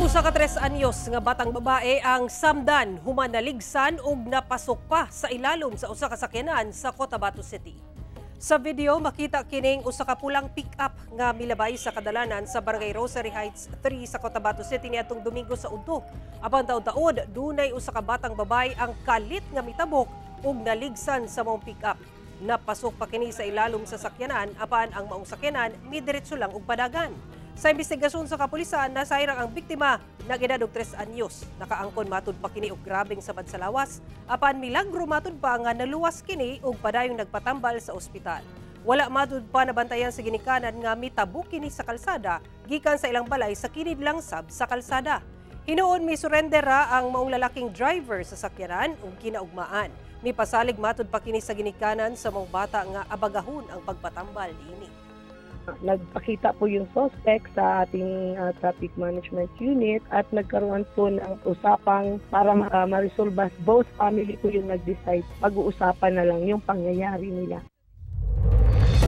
Usa ka 3 anyos nga batang babae ang samdan human naligsan ug napasok pa sa ilalom sa usa ka sakyanan sa Cotabato City. Sa video, makita kining usa ka pulang pick-up nga milabay sa kadalanan sa Barangay Rosary Heights 3 sa Cotabato City niadtong Domingo sa udto. Apan taud-taud, dunay usa ka batang babae ang kalit nga mitabok ug naligsan sa maong pick-up. Napasok pa kini sa ilalom sa sakyanan, apan ang maong sakyanan midiretso lang og padagan. Sa investigasyon sa kapulisan, nasayrang ang biktima nag-edad og 3 anyos. Nakaangkon matud pa kini og grabeng sabad sa lawas, apan milagro matud pa nga naluwas kini ug padayong nagpatambal sa ospital. Wala matud pa nabantayan sa ginikanan nga mitabok kini sa kalsada gikan sa ilang balay sa kilid lang sab sa kalsada. Hinuon mi surrender ra ang maong lalaking driver sa sakyanan ug kinaugmaan. Mipasalig matud pa kini sa ginikanan sa maong bata nga abagahon ang pagpatambal niini. Nagpakita po yung suspect sa ating traffic management unit at nagkaroon po ng usapang para ma-resolve. Both family po yung nag-decide. Pag-uusapan na lang yung pangyayari nila.